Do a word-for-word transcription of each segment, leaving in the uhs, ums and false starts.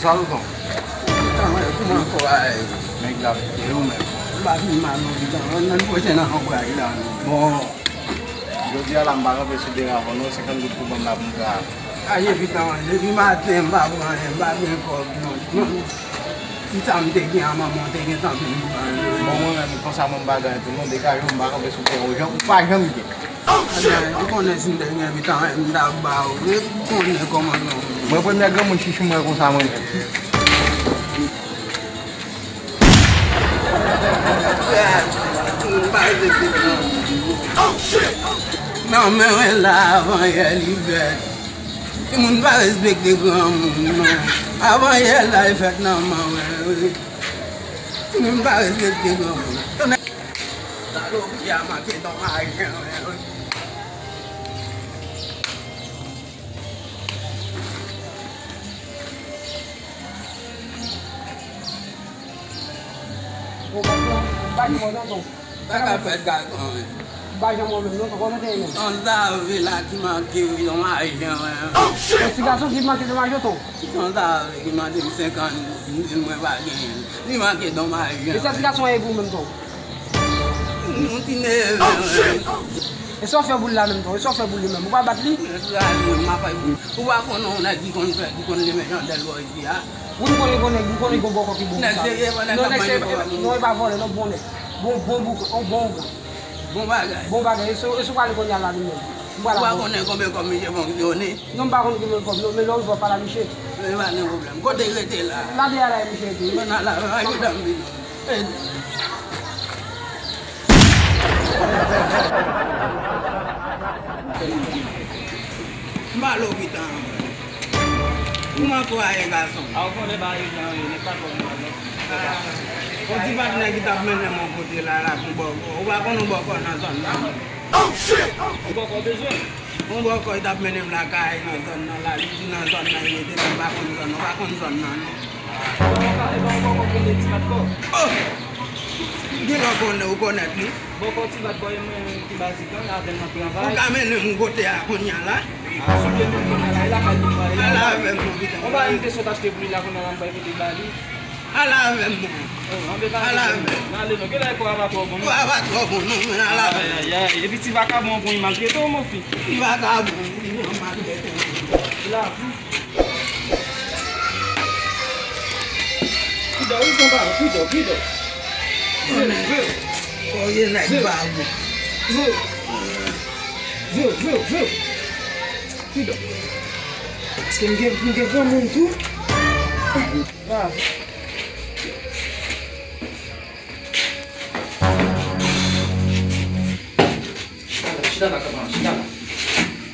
Sa tonton? Kòman, kòman kò a ye? Nèg la pete yo menm. M pa fin mal non, pitan. Ann, ann pwoche nan anbraj la non. Bon, jodi a la m pa kanpe sou teren avè w non, senkant goud pou ban m la pou m ka. Aje pitan, depi maten m pa pran anyen, m pa gen kòb non. Non. Si sa m te gen a manman, m te gentan vin ban yo. Bon, mwen menm, konsa mwen m pa gen anyen tou non, degaje w, m pa kanpe sou teren w, jan, ou pa janm gen. Ou konnen si m te gen pitan, m t ap ba ou. Ou konnen kòman nou. Mwen premye granmoun chichi m wè konsa mwen menm. M pa respekte granmoun. Nan men mwen la avan yè li fèt. Timoun pa respekte granmoun non. Avan yè la li fèt nan men mwen wi. Timoun pa respekte granmoun. Salopri a manke don ajan wi. Ou pa pran, ou pa di mwen tonton. Sa k ap fèt gason wi? M pa janm wè menm non, tonton, kote w te ye menm? Sanzave la ki manke wi, don ajan wi. Yon ti gason ki manke don ajan tonton? Sanzave ki mande m senkant goud, m di l mwen pa genyen. Li manke don ajan. E sa ti gason an ye pou ou menm tonton? Nou ti neve wi. E sa w fè pou l la menm tonton? E sa w fè pou li menm? Ou pa bat li? Ou pa konnen yon nèg ki konn fè, ki konn limen chandèl bò isi a? Wi, m konnen, konnen, m konnen gon bòkò ki bon pou sa. Nèg serye, nèg k ap manje bòkò. Non, e pa vòlè non, bon nèg. Bon, bon boukan, yon bon ougan. Bon bagay. Bon bagay. E si, e si w prale kounye a la li menm? Ou pa konnen konbyen kòb misye fonksyone? Non, m pa konn konbyen kòb non, men lè w rive w pale a misye. E pa gen pwoblèm. Kote l rete la? La dèyè la misye rete. Mwen al la, mwen al la. M pa lopital. Kòman kò a ye gason? A ou konnen bagay yo jan yo ye, nèg pa twò mal non. Yon ti patnè ki t ap mennen m yon kote la, la pou bòkò. Ou pa konn yon bòkò nan zòn nan? Yon bòkò w bezwen? Yon bòkò ki t ap mennen m lakay nan zòn nan la, li di nan zòn nan li rete, men m pa konn zòn nan, ou pa konn zòn nan non. Ou pa, ou pa yon bòkò ki rele Ti Vat Kò? Oh! Gen lè w konnen, ou konèt li. Bòkò Ti Vat Kò e mwen ki bazik lan, avè l nan travay. Ou ka mennen m kote a kounye a la? A, si w vle mennen m la, e lakay li travay la. Al avè m non, pitan. Yon bagay m te sot achte pou li la, kounye a la m pral pote ba li. Al avè m non. Oh, anben pa gen pwoblèm. Al avè m. N ale non, genlè kò a pa twò bon non. Kò a pa twò bon non, men al avè m. Ay, ay, ay. Epi ti vakabon an pran imaj, rete w mon fi. Ti vakabon, wi, an mal bèt an. La. Pidò, wi, konpa, pidò, pidò. Vye, vye. Oye, nèg babou. Vye. Vye, vye, vye. Pidò. Paske m gen, m gen granmoun tou. Chita la, chita la, kanpa, chita la.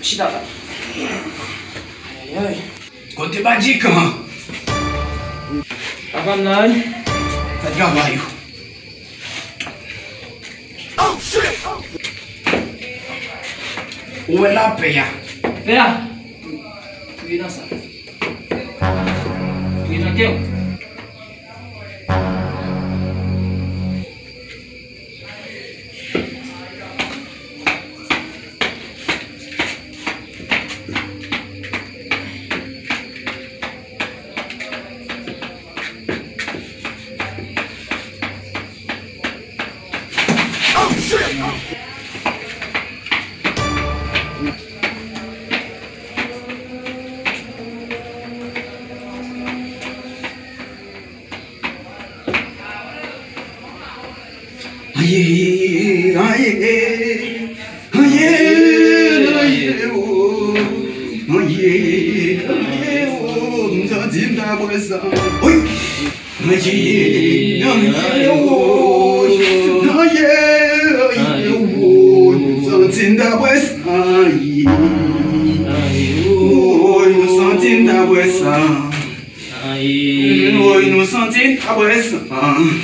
Chita la. Ayayay. Kote Badjikan? Papa m la wi. Fè travay ou. Ou wè lapè a? Pè a. Touye nan sa. Touye nan kè w. Aye, aye, aye, aye, oh, aye, aye, oh, m santi m ta bwè san. Wi. Aye, aye, oh, aye, aye, oh, m santi m ta bwè san. Aye, oh, m santi m ta bwè san. Aye. Woy, nou santi n ta bwè san. Aye.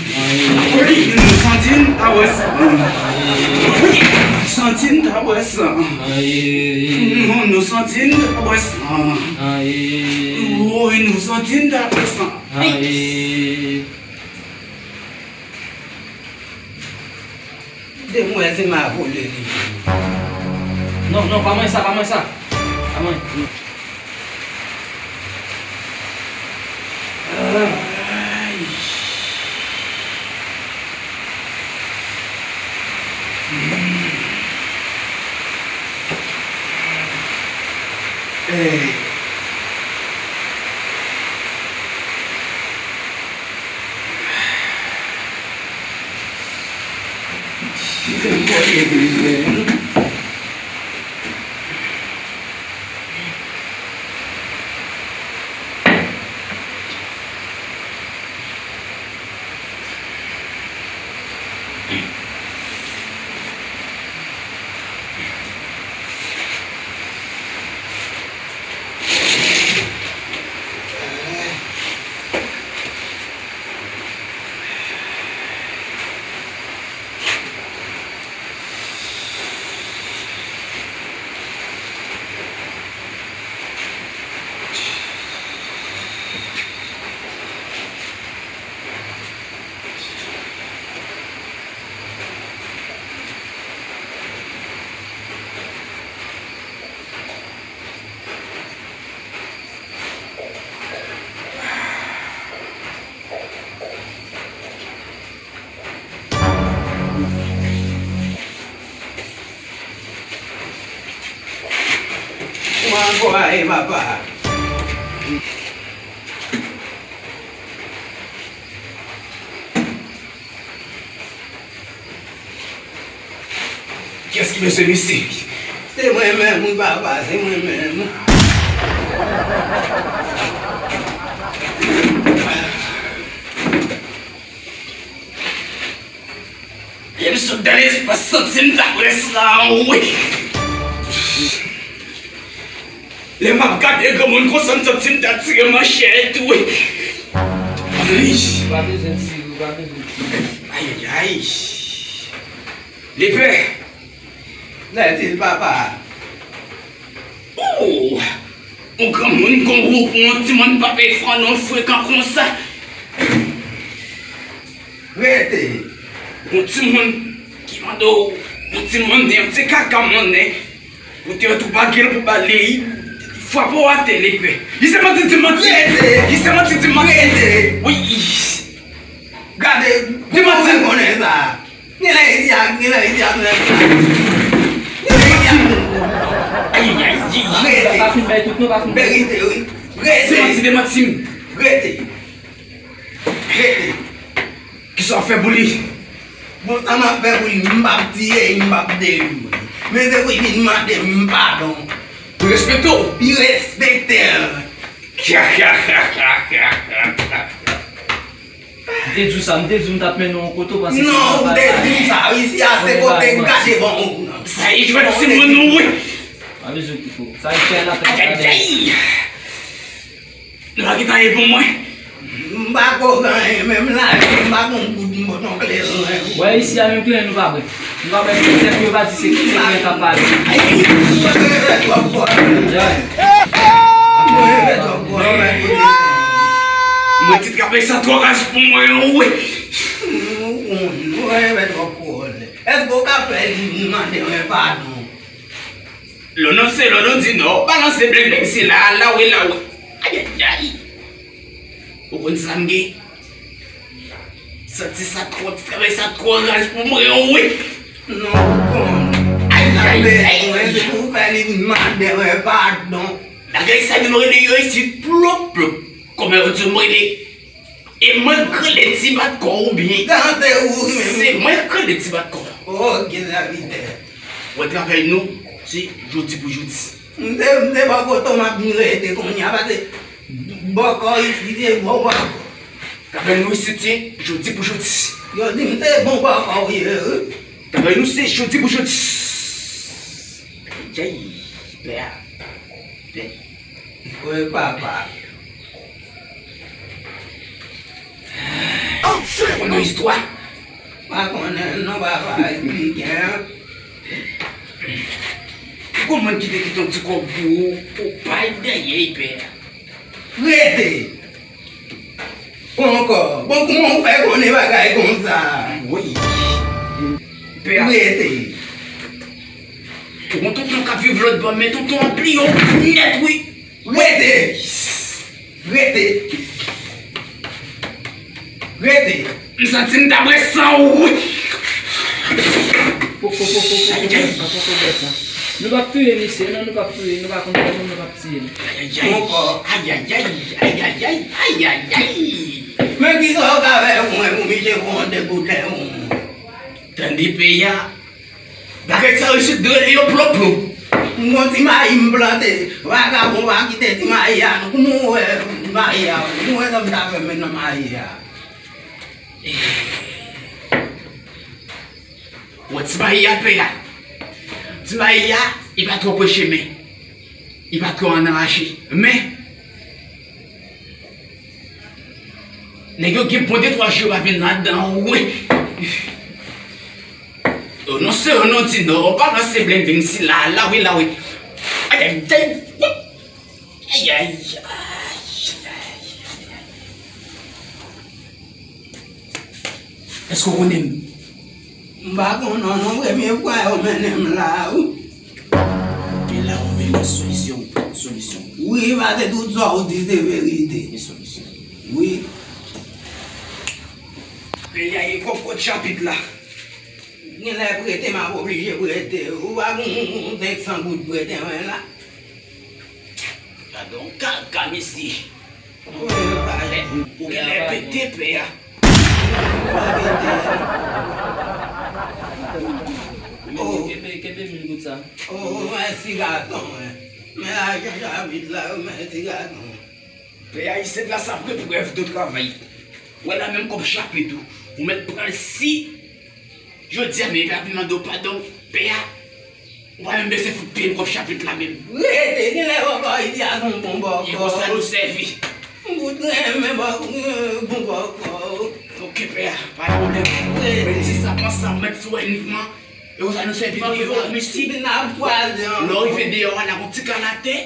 Woy, nou santi n ta bwè san. Aye. Woy, nou santi n ta bwè san. Aye. Woy, nou santi n ta bwè san. Aye. Woy, nou santi n ta bwè san. Aye. Demwazèl ma vole li. Non, non, pa manyen sa, pa manyen sa. Pa manyen. Kòman ankò a ye, papa? Kiyès ki bezwen misye? Se mwen menm, wi, papa, se mwen menm. Lè m sot dan lespas, santi m ta pran sa, wi. Lè m ap gade granmoun konsa, m santi m ta tire manchèt, wi. Ay. Ou pa bezwen tire, ou pa bezwen tire. Ayayay. Lepè. Lè di l papa. Oh! Yon granmoun gon gwo pou yon timoun pa pe fè non frekan konsa. Rete. Yon timoun ki mande w, yon timoun, yon ti kaka monnen. Ou te tou pa gen pou ba li, li frape w atè, lepè. Li se manti, di manti. Rete. Li se manti, di manti. Rete. Wi. Gade, di manti. Konnen sa. Gen lè isi a, gen lè isi a, gen lè isi a. Gen lè isi a. Ayayay. Rete. Pa fin bay tout non, pa fin bay. Verite, wi. Rete. Se manti, demanti m. Rete. Rete. Kisa w ap fè pou li? Bon, sa m ap fè pou li, m p ap tiye, m p ap delivre. Men se pou li vin mande m padon. Li respekte w? Li respekte m. M te di w sa, m te di w m t ap mennen w yon kote, w panse se... Non, ou te di m sa, isi a se kote gade bon. Sa e jwèt timoun nou, wi. Pa bezwen kite w. Sa e fè la tèt. Ayayay. Nou pa gen anyen pou mwen. M pa ko gen anyen, menm la, m pa gon goud, m pa gon kleren. Wè, isi a menm kleren nou pa bwè. Nou pa bwè, se tèt yo pa di se kleren k ap pale. Ay, mwen revè twòp bò. Mwen revè twòp bò. Mwen di travay sa twò raz pou mwen, wi. Mwen revè twòp bò. Èske w ka fè li mande mwen padon? Lè w nan se lè w nan di non, balanse blenblen, se la, la w ye, la w ye. Ayayay. Ou konn sa m gen? Santi sa twò, travay sa twò raz pou mwen, wi. Non, ou konn. Ayayay. Mwen se pou fè li mande mwen padon. Bagay sa yo rele yo isit plop plop. Kòman yo di m rele? E mwen k rele ti bat kò oubyen? Tande ou menm. Se mwen k rele ti bat kò. Oh, gen zavitè. Wè travay nou, se jodi pou jodi. M te, m te bò kote w m ap vin rete kounye a, paske bòkò isit se bon bòkò. Travay nou isit se jodi pou jodi. Yo di m se bon bòkò w ye, wi. Travay nou se jodi pou jodi. Ayayay, pè a, pè. Wi, papa. Ou konnen istwa? Pa konnen non, papa, esplike m. Gon moun ki te kite yon ti kòb pou ou, ou bay dèyè, pè. Rete! Ankò. Bon, kòman ou fè konnen bagay konsa? Wi. Pè a. Rete. Gon tonton k ap viv lòt bò, men tonton an pli yo nèt, wi. Rete! Rete! Rete. M santi m ta bwè san w wi. Poko, poko, poko, poko, poko bwè sa. Nou p ap touye misye, non, nou p ap touye, nou pa konn fè moun, nou p ap tiye l. Ayayay, ayayay, ayayay, ayayay. Men kisa w ka fè pou mwen, pou misye pran de kout men w? Tande peyi a. Bagay sa yo isit rele yo ploplo. M gon ti mayi m plante. Vagabon pa kite ti mayi a non. Kouman w wè mayi a? Kouman w wè sa m ta fè men nan mayi a? Wè ti mayi a pè a. Ti mayi a, li pa twò preche men. Li pa twò ann rache. Men, nèg yo gen bon de twa jou yo pa vin ladan wi. O non se o non di non, pa ranse blending si la, la wi, la wi. Ayayay. Ayayay. Èske w konnen m? M pa konnen w non, premye fwa yo mennen m la wi. Men la w vin gen solisyon, solisyon. Wi, paske tout sa w di se verite. Gen solisyon. Wi. Peyi a ye kòb kot chapit la. Genlè prete m ap oblije prete. Ou pa gon senk san goud prete mwen la? Gade yon kaka mesye. Ou genlè pete pè a. Kenbe, kenbe mil goud sa. Oh, mèsi gason mwen. Men lajan chapit la, mèsi gason mwen. Pè a, isit la sa vre prèv de travay. Wè la menm kòb chapit ou. Ou mèt pran l si jodi a men epi ap vin mande w padon. Pè a, ou pa menm bezwen fout peye m kòb chapit la menm. Rete, genlè bòkò isi a se yon bon bòkò. E konsa nou sèvi. M fout renmen bò-, bon bòkò. Oke pè a, pa gen pwoblèm. Rete. Men ti sa konsa, mèt sou wè nivman. E konsa nou sèvi tou. Mèsi. Vin ap kwaze ankò. Lè w rive deyò a, la gon ti kal atè.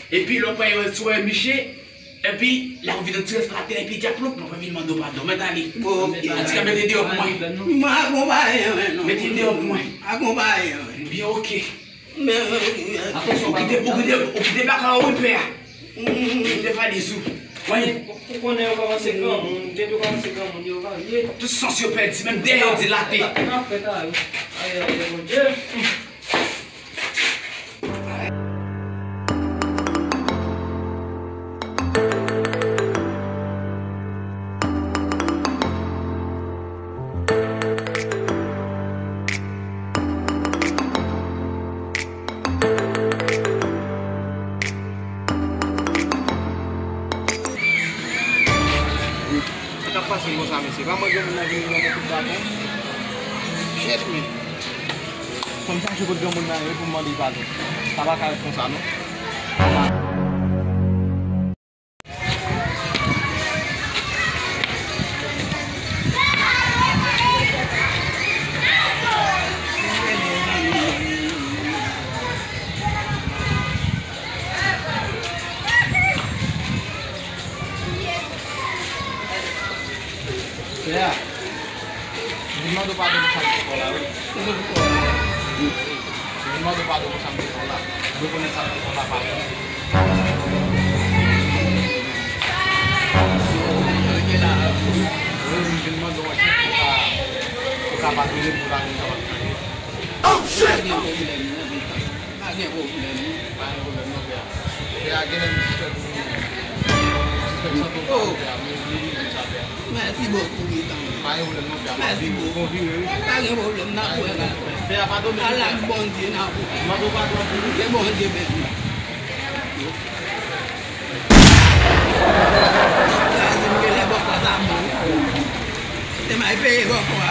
Epi lè w pran yon sou wè miche, epi l ap vide yon ti rès atè, epi di ap lòt mwen vin mande w padon. Mèt ale. Bon, ok. An tou ka, mete deyò pou mwen. M akonpaye mwen non. Mete deyò pou mwen. Akonpaye mwen. Byen, ok. Men, men, men. Ou kite, ou kite, ou kite baka ou wi pè a. Ou kite valiz ou. Mwen. Ou konnen yo kòmanse granmoun, depi yo kòmanse granmoun, yo varye. Tout sans yo pèdi, menm dèyè yo dilate. Sa n ap fè tala wi. Ayayay, Bondye. Sa k ap pase m konsa, mesye? Pa mwen granmoun nan vin nan mwen tout baton. Chèch, men. Fò m chache kot granmoun nan ye pou m mande l padon. Sa pa ka ret konsa, non. Pè a, vin mande w padon pou sa m te fè w la, wi. Vin mande w padon pou sa m te fè w la. Rekonèt sa m te fè w la, padon. Wi, m vin mande w yon chans pou ka, pou ka padone m, pou ka vin kapab chanje. Oh, shit! Pa gen pwoblèm, non. Pa gen pwoblèm, non. Pa gen pwoblèm, non, pè a. Pè a, genlè m sispèk ou vini. M sispèk santi w pa byen, pè a, men li vini konsa, pè a. Mèsi bokou, Ritan. Pa gen pwoblèm, non, pè a. M ap vini. Bon vire, wi. Pa gen pwoblèm, n ap wè, n ap wè. Pè a, padone m, pè a. Ala k Bondye, n ap wè. M mande w padon anpil, wi. Ke Bondye beni. Kraze m, genlè bòkò sa bon. Te may peye bòkò